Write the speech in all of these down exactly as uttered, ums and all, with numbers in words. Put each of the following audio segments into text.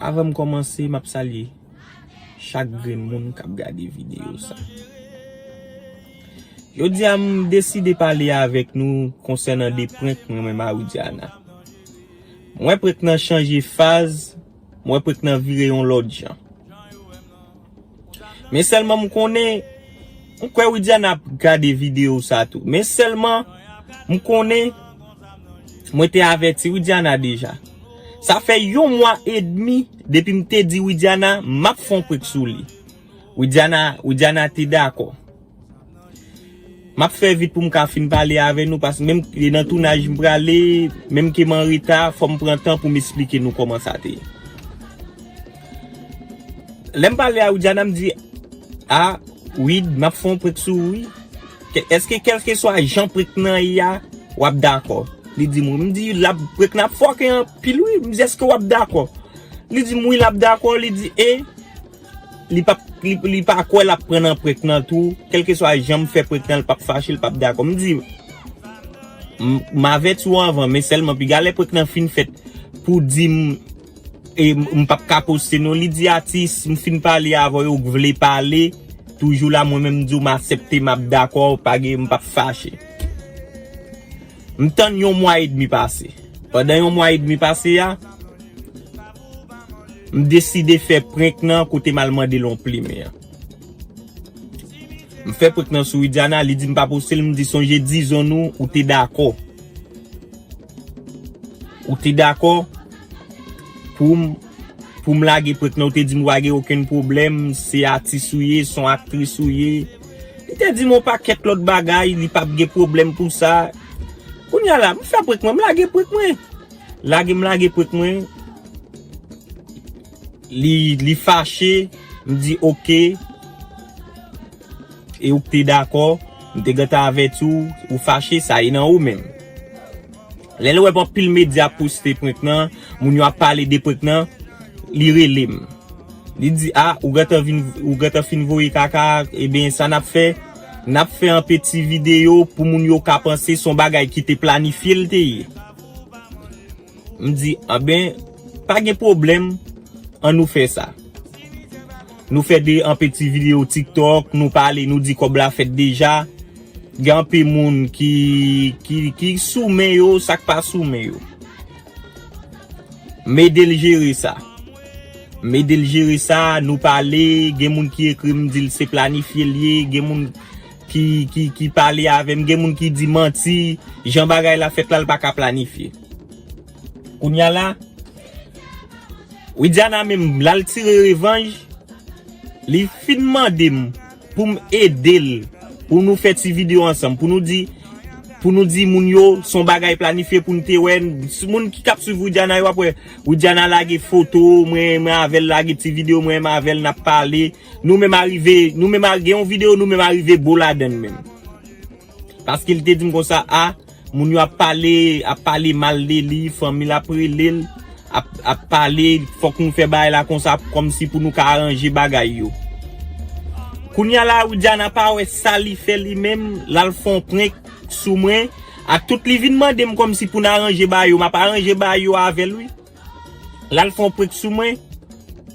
Avan m kòmanse, m ap salye chak grenn moun k ap gade videyo sa. Jodi a, m deside pale avèk nou konsènan de prank mwen menm a Widiana. M wè prank nan chanje faz, m wè prank nan vire yon lòt jan. Men sèlman m konnen, m kwè Widiana ap gade videyo sa tou. Men sèlman, m konnen, mwen te avèti Widiana deja. Sa fè yon mwa edmi depi m te di Widiana m ap fè yon prank sou li. Widiana, Widiana te dakò. M ap fè vit pou m ka fin pale avè nou, paske menm e nan tounaj m prale, menm ke m an reta, fò m pran tan pou m esplike nou kòman sa te ye. Lè m pale a Widiana, m di, "A, Wid, m ap fè yon prank sou ou, wi. Kè-, èske kèlkeswa jan prank nan ye a, w ap dakò?" Li di m, wi. M di, "L ap, prank nan ap fòke anpil, wi." M di, "Èske w ap dakò?" Li di m, "Wi, l ap dakò." Li di, e li p ap, li, li pa kwè l ap pran nan prank nan tou. Kèlkeswa jan m fè prank nan, l p ap fache, l p ap dakò. M di, "M, m avèti w anvan, men sèlman piga lè prank nan fin fèt pou di m, e, m, m p ap ka poste non." Li di, "Atis, m fin pale avè w, ou vle pale, toujou la, mwen menm m di w m aksepte, m ap dakò, pa gen, m p ap fache." M tann yon mwa edmi pase. Pandan yon mwa edmi pase a, m deside fè prank nan kote m al mande l yon plimen an. M fè prank nan sou Widiana, li di m pa poste l, m di sonje dizon nou, ou te dakò. Ou te dakò pou m, pou m lage prank nan, ou te di m pa gen okenn pwoblèm, se atis ou ye, se yon aktris ou ye. Li te di m yon pakèt lòt bagay, li p ap gen pwoblèm pou sa. Kounye a la, m fè prank mwen, m lage prank mwen. Lage m lage prank mwen. Li, li fache, m di oke. E ou k te dakò, m te gentan avèti w, ou fache, sa e nan ou menm. Lè l wè anpil medya ap poste prank nan, moun yo ap pale de prank nan, li rele m. Li di, "A, ou gentan vin, ou gentan fin voye kaka, ebyen sa n ap fè, n ap fè yon peti videyo pou moun yo ka panse se yon bagay ki te planifye l te ye." M di, "Anben, pa gen pwoblèm, ann nou fè sa." Nou fè de, yon peti videyo TikTok, nou pale, nou di kòb la fèt deja. Gen anpil moun ki, ki, ki sou men yo, sa k pa sou men yo. M ede l jere sa. M ede l jere sa, nou pale, gen moun ki ekri m di l se planifye l ye, gen moun ki, ki, ki pale avè m, gen moun ki di manti, jan bagay la fèt la, l pa ka planifye. Kounye a la, Widiana menm, l al tire revanj, li fin mande m pou m ede l, pou nou fè ti videyo ansanm, pou nou di, pou nou di moun yo, se yon bagay planifye pou n te wè, moun ki k ap swiv Widiana yo ap wè, Widiana lage foto, mwen, mwen avè l lage ti videyo, mwen, mwen avè l n ap pale, nou menm arive, nou menm a, gen yon videyo, nou menm arive bo ladann menm. Paske li te di m konsa, a, moun yo ap pale, ap pale mal de li, fanmi l ap rele l, ap, ap pale, fòk nou fè bagay la konsa, kòmsi pou nou ka aranje bagay yo. Kounye a la, Widiana pa wè sa li fè li menm, l al fè yon prank sou mwen, ak tout li vin mande m kòmsi pou n aranje bagay yo, m ap aranje bagay yo avè l, wi. L al fè yon prank sou mwen,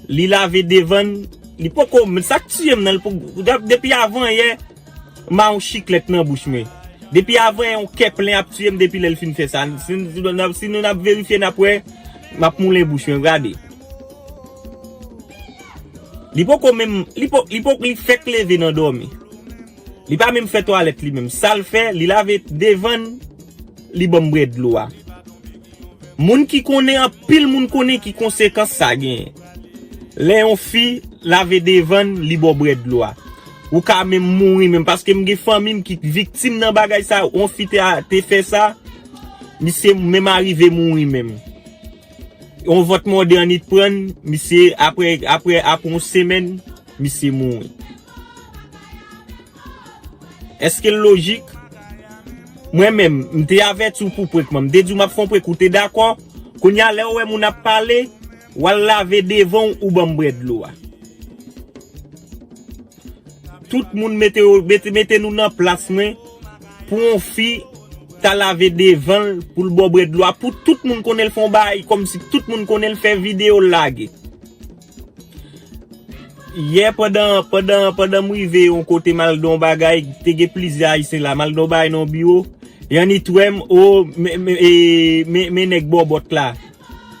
li lave devan l, li poko, men sa k tiye m nan, li poko, depi avan yè, m a yon chiklèt nan bouch mwen. Depi avan yè, yon kè plen ap tiye m depi lè l fin fè sa. Si, si nou n ap, si nou n ap verifye, n ap wè, m ap moulen bouch mwen, gade. Li poko menm, li po, li po, li fèk leve nan dòmi. Li pa menm fè twalèt li menm. Sa l fè, li lave devan l, li ban m bwè dlo a. Moun ki konnen, anpil moun konnen ki konsekans sa genyen. Lè yon fi lave devan l, li ba w bwè dlo a. Ou ka menm mouri menm, paske m gen fanmi m ki viktim nan bagay sa, yon fi te, te fè sa, misye menm arive mouri menm. Yon vant mòde annit pran l, misye, apre, apre, apre yon semèn, misye mouri. Èske l lojik? Mwen menm, m te avèti w pou prank mwen. M te di w m ap fè yon prank, ou te dakò. Kounye a, lè w wè moun ap pale, w al lave devan w, ou ban m bwè dlo a. Tout moun mete, mete, mete nou nan plas mwen pou yon fi ta lave devan l pou l ba w bwè dlo a, pou tout moun konnen l fè yon bagay kòmsi tout moun konnen l fè videyo l lage. Yè pandan, pandan, pandan m rive yon kote m al di yon bagay, te gen plizyè Ayisyen la, m al di yon bagay nan yon biwo, Yanni twè m, o, men, men, e, men, men nèg bòbòt la.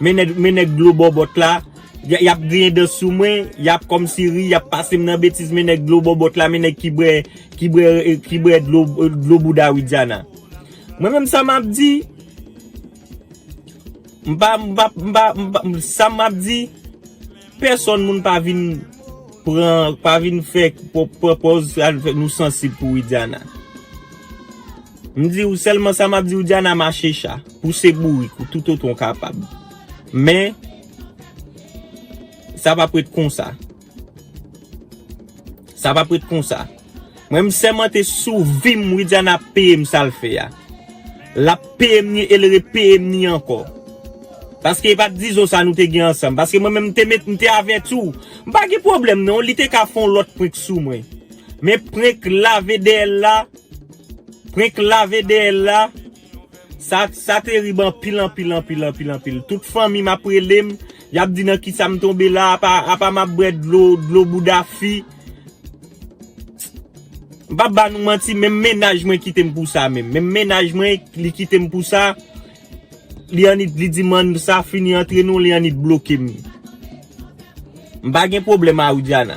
Men nèg, men nèg dlo bòbòt la, y, y ap griyen dan sou mwen, y ap kòmsi ri, y ap pase m nan betiz, men nèg dlo bòbòt la, men nèg ki bwè, ki bwè, ki bwè dlo, dlo bouda Widiana. Mwen menm sa m ap di, m pa, m pa, m pa, m pa, sa m ap di, pèsòn moun pa vin pran, pa vin fè, pran pòz, nou sansib pou Widiana. M di w sèlman sa m ap di w, Widiana, mache cha, pouse bourik ou toutotan w kapab. Men, sa p ap ret konsa. Sa p ap ret konsa. Mwen, m sèmante sou vi m, Widiana ap peye m sa l fè a. L ap peye m ni e l repeye m ni ankò. Paske e pa t dizon sa nou te gen ansanm. Paske mwen menm, m te met, m te avèti w. M pa gen pwoblèm non, li te ka fè yon lòt prank sou mwen. Men prank lave dèyè l la, prank lave dèyè l la, sa, sa terib anpil, anpil, anpil, anpil, anpil. Tout fanmi m ap rele m, y ap di nan kisa m tonbe la, apa, apa m ap bwè dlo, dlo bouda fi. M p ap ba nou manti, menm mennaj mwen kite m pou sa menm. Menm mennaj mwen, li kite m pou sa. Li annik, li di m ann sa fini antre nou, li annik bloke m. M pa gen pwoblèm a Widiana.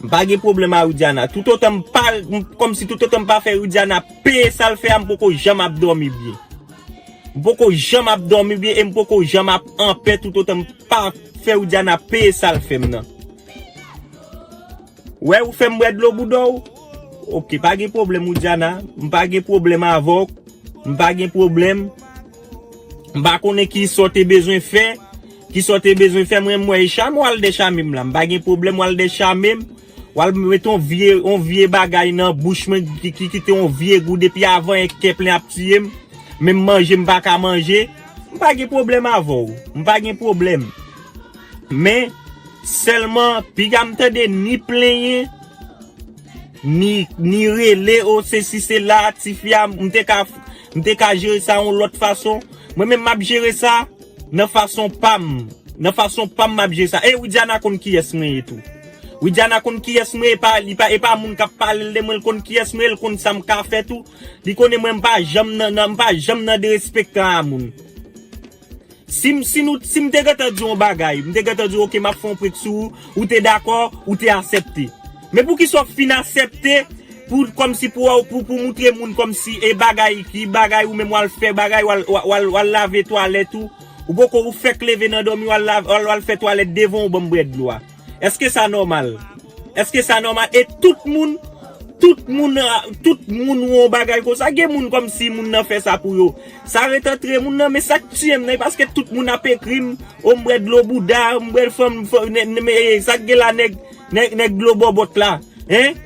M pa gen pwoblèm a Widiana. Toutotan m pa, m, kòmsi toutotan m pa fè Widiana peye sa l fè a, m poko janm ap dòmi byen. M poko janm ap dòmi byen e m poko janm ap anpè toutotan m pa fè Widiana peye sa l fè m nan. Wè, ou fè m bwè dlo bouda w? Oke, pa gen pwoblèm, Widiana. M pa gen pwoblèm avè w. M pa gen pwoblèm. M pa konnen ki sa w te bezwen fè. Ki sa w te bezwen fè? Mwen, m wè e chame w al dèchame m la. M pa gen pwoblèm, w al dèchame m. W al mete yon vye, yon vye bagay nan bouch mwen ki, ki kite yon vye gou depi avan, e kè plen ap tiye m. Menm manje, m pa ka manje. M pa gen pwoblèm avè w. M pa gen pwoblèm. Men, sèlman, piga m tande ni plenyen, ni, ni rele, o, sesi, sela, tifi a, m te ka, m te ka jere sa yon lòt fason. Mwen menm, m ap jere sa nan fason pa m. Nan fason pa m, m ap jere sa. E Widiana konn kiyès mwen ye tou. Widiana konn kiyès mwen ye, e pa, li pa, e pa moun k ap pale l de mwen, l konn kiyès mwen ye, l konn sa m ka fè tou. Li konnen mwen, m pa janm nan, nan, m pa janm nan derespektan a moun. Si m, si nou, si m te gentan di w yon bagay, m te gentan di w, oke, m ap fè yon prank sou ou, ou te dakò, ou te asèpte. Men poukisa w fin asèpte pou, kòmsi pou, pou, pou moutre moun kòmsi e bagay, ki bagay ou menm w al fè, bagay w al, w al, w al, w al lave twalèt ou, ou poko, ou fèk leve nan dòmi, w al lave, w al, w al fè twalèt devan w ban m bwè dlo a. Èske sa nòmal? Èske sa nòmal? E tout moun, tout moun, tout moun wè yon bagay konsa. Gen moun kòmsi moun nan fè sa pou yo. Sa ret antre moun nan, men sa k tiye m nan, e paske tout moun ap ekri m, o m bwè dlo bouda, m bwè fanm, fanm, nè, nè, men, e, sa k gen la nèg, nèg, nèg dlo bòbòt la, en?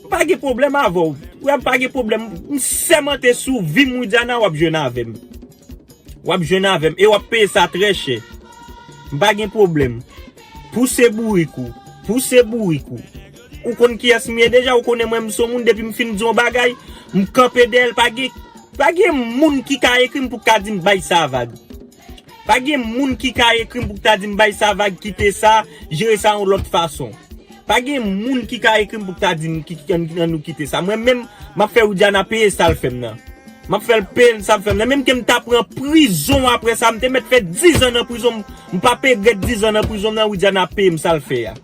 M pa gen pwoblèm avè w. Wè, m pa gen pwoblèm. M sèmante sou vi m, Widiana, w ap jwenn avè m. W ap jwenn avè m e w ap peye sa trè chè. M pa gen pwoblèm. Pouse bourik ou. Pouse bourik ou. Ou konn kiyès m ye deja, ou konnen mwen m se yon moun depi m fin di yon bagay, m kanpe dèyè l, pa gen, pa gen moun ki ka ekri m pou ka di m bay sa vag. Pa gen moun ki ka ekri m pou ta di m bay sa vag, kite sa, jere sa yon lòt fason. Pa gen moun ki ka ekri m pou ta di m ki, ki, ann, ann nou kite sa. Mwen menm, m ap fè Widiana peye sa l fè m nan. M ap fè l peye sa l fè m nan. Menm ke m ta pran prizon apre sa, m te mèt fè dizan nan prizon, m, m p ap regrèt dizan nan prizon nan, Widiana ap peye m sa l fè a.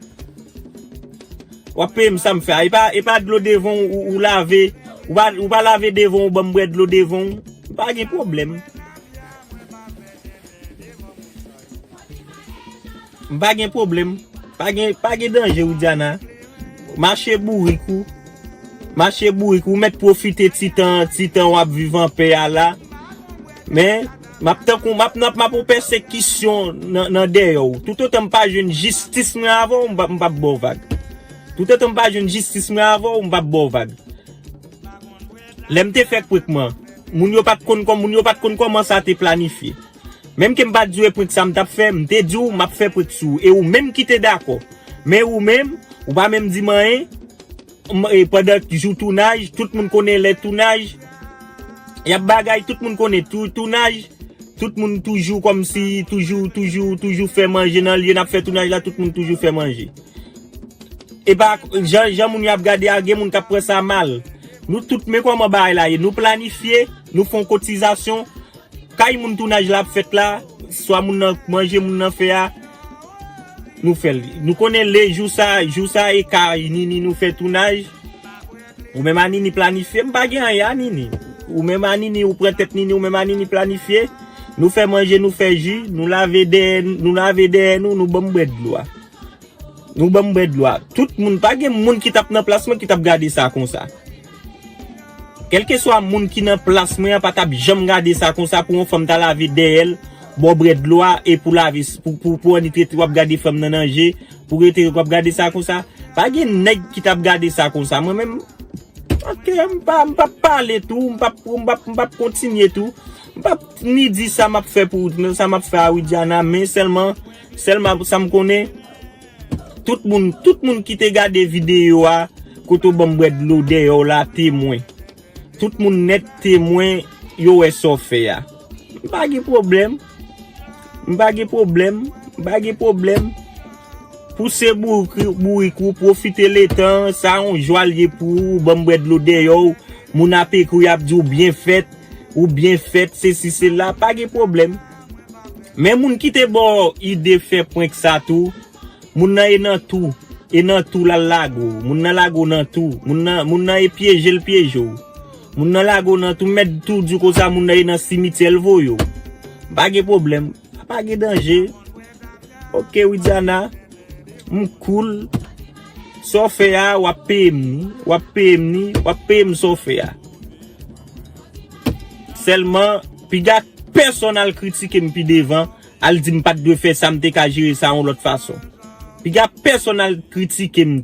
W ap peye m sa m fè a. E pa, e pa dlo devan w, ou, ou lave, ou pa, ou pa lave devan w, ban m bwè dlo devan w. M pa gen pwoblèm. M pa gen pwoblèm. Pa gen, pa gen danje, Widiana. Mache bourik ou. Mache bourik ou. Ou mèt pwofite ti tan, ti tan w ap viv anpè a la. Men, m ap tankou, m ap, m ap, m ap yon pèsekisyon nan, nan dèyè w. Toutotan m pa jwenn jistis mwen avè w, m p ap, m p ap ba w vag. Toutotan m pa jwenn jistis mwen avè w, m p ap ba w vag. Lè m te fè prank mwen, moun yo pa t konn kòm, moun yo pa t konn kòman sa te planifye. Menm ke m pa t di w e prank sa m t ap fè, m te di w m ap fè prank sou ou. E ou menm ki te dakò. Men ou menm, Ou pa menm di m anyen. M- e, pandan jou tounaj, tout moun konnen lè tounaj. Y ap bagay, tout moun konnen tou, tounaj. Tout moun toujou kòmsi, toujou, toujou, toujou fè manje nan lye n ap fè tounaj la, tout moun toujou fè manje. E pa, jan, jan moun yo ap gade a, gen moun k ap pran sa mal. Nou tout, men kòman bagay la ye. Nou planifye, nou fè yon kotizasyon. Kay moun tounaj la ap fèt la, swa moun nan manje moun nan fè a, nou fè l. Nou konnen le jou sa, jou sa e kay Nini nou fè tounaj. Ou menm a Nini planifye, m pa gen anyen a Nini. Ou menm a Nini, ou pran tèt Nini, ou menm a Nini planifye. Nou fè manje, nou fè ji, nou lave dèyè, nou lave dèyè nou, nou ban m bwè dlo a. Nou ban m bwè dlo a. Tout moun, pa gen moun ki t ap nan plas mwen ki t ap gade sa konsa. Kèlkeswa moun ki nan plas mwen an pa t ap janm gade sa konsa pou yon fanm ta lave dèyè l, ba w bwè dlo a e pou lave, pou, pou, pou annik rete w ap gade fanm nan nan je, pou rete w ap gade sa konsa. Pa gen nèg ki t ap gade sa konsa. Mwen menm, ok, m pa, m p ap pale tou, m p ap, m p ap, m p ap kontinye tou. M p ap ni di sa m ap fè pou, sa m ap fè a Widiana, men sèlman, sèlman sa m konnen, tout moun, tout moun ki te gade videyo a, kote w ban m bwè dlo dèyè w la, temwen. Tout moun nèt temwen, yo wè sa w fè a. M pa gen pwoblèm. M pa gen pwoblèm. M pa gen pwoblèm. Pouse bourik, bourik ou, pwofite letan, sa yon jwa l ye pou ou, ban m bwè dlo dèyè w, moun ap ekri w, y ap di w byen fèt, ou byen fèt, sesi, sela, pa gen pwoblèm. Men moun ki te ba w ide fè prank sa tou, moun nan e nan tou, e nan tou l al lage w, moun nan lage w nan tou, moun nan, moun nan e pyeje l pyeje w. Moun nan lage w nan tou, m mèt tou di w konsa, moun nan e nan simityè l voye w. Pa gen pwoblèm. Pa gen danje. Ok, Widiana. M cool. Sa w fè a, w ap peye m ni. W ap peye m ni. W ap peye m sa w fè a. Sèlman, piga pèsonn al kritike m pi devan, al di m pa t dwe fè sa, m te ka jere sa yon lòt fason. Piga pèsonn al kritike m.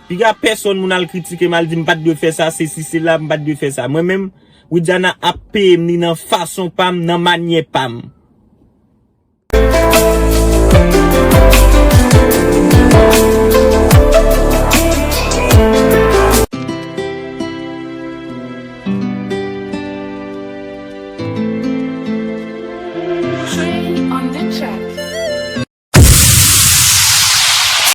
Piga pèsonn moun al kritike m, al di m pa t dwe fè sa, sesi, sela, m pa t dwe fè sa. Mwen menm, Widiana ap peye m ni nan fason pa m, nan manyè pa m.